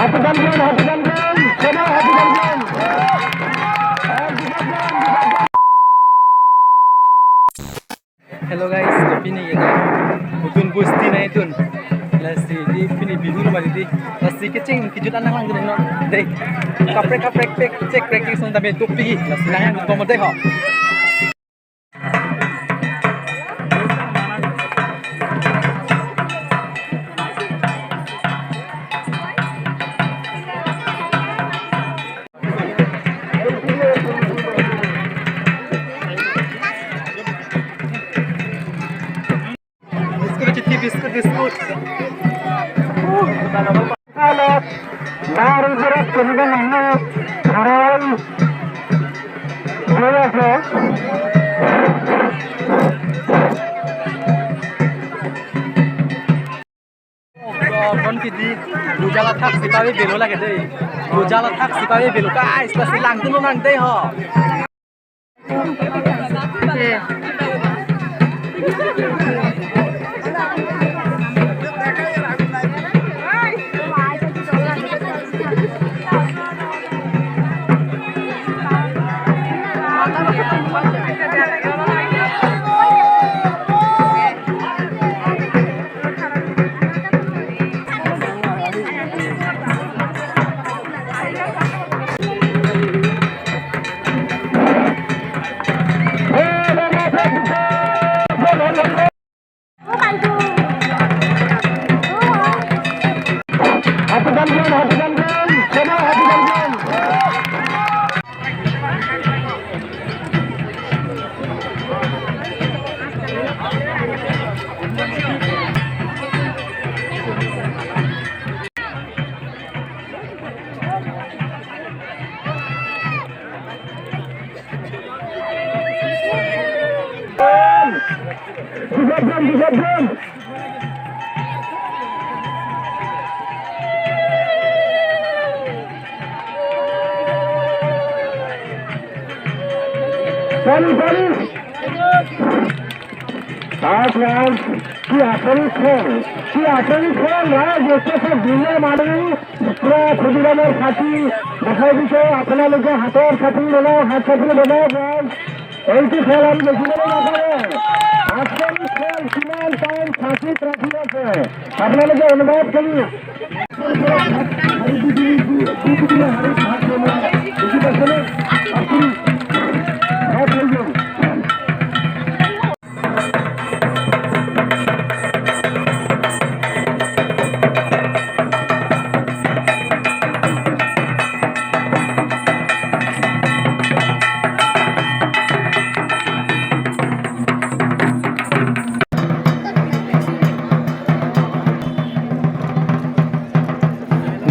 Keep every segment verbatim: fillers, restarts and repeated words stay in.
Happy Gangnam, Happy Gangnam, Chennai, Happy Gangnam. Hello guys, to pini kita Utun Busti na itun. Lasi di pini Bihu ma di. Lasi kecheng kejut an nanglang dun non. Dei. Kaprek kaprek pek cek prek song tame tupi. Lasi nanglang komo dei ho. Biscuit, chiti, biscuit, biscuit. Baru berat kemudian ini. Harai. Bola se. Kon kidi, gojal athak si pave belo lake dei. Gojal athak si pave belo. Guys, pasi lang tu lang dei ho. Sorry, sorry. Last round, কি আসল খেল, কি আসল খেল, রাজ এসেছে বিনা মানেই, পুরা ক্ষুদিরামের ফাঁকি দেখাই দিছে, আপোনালোকে হাতৰ চাপৰি বনাওক, হাত চাপৰি বনাওক, ৰাইজ। এইটো খেল আমি দেখিবলৈ নাপালে। আসল খেল কিমান টাইম ফাঁকিত ৰাখি আছে, আপোনালোকে অনুভৱ কৰি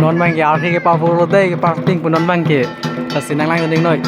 Non abangke arhe kepavor lo dei, keparting pu non abangke. Lasi nanglang ding noi.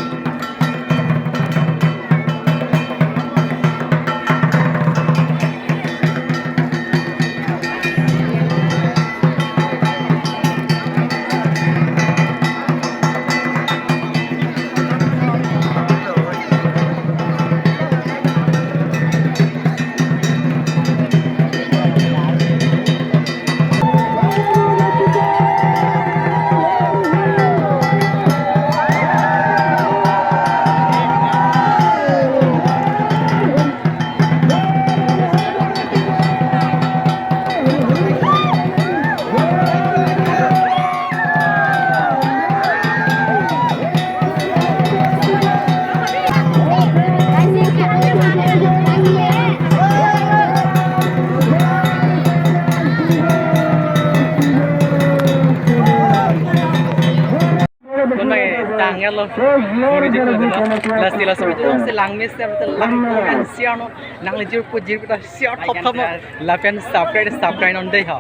Tanggal lo. Lasi laso itu si langme si, si lang kan siano, nangli jirpo jirpo ta siar thop thop. Lapen subscribe, subscribe non dei ha.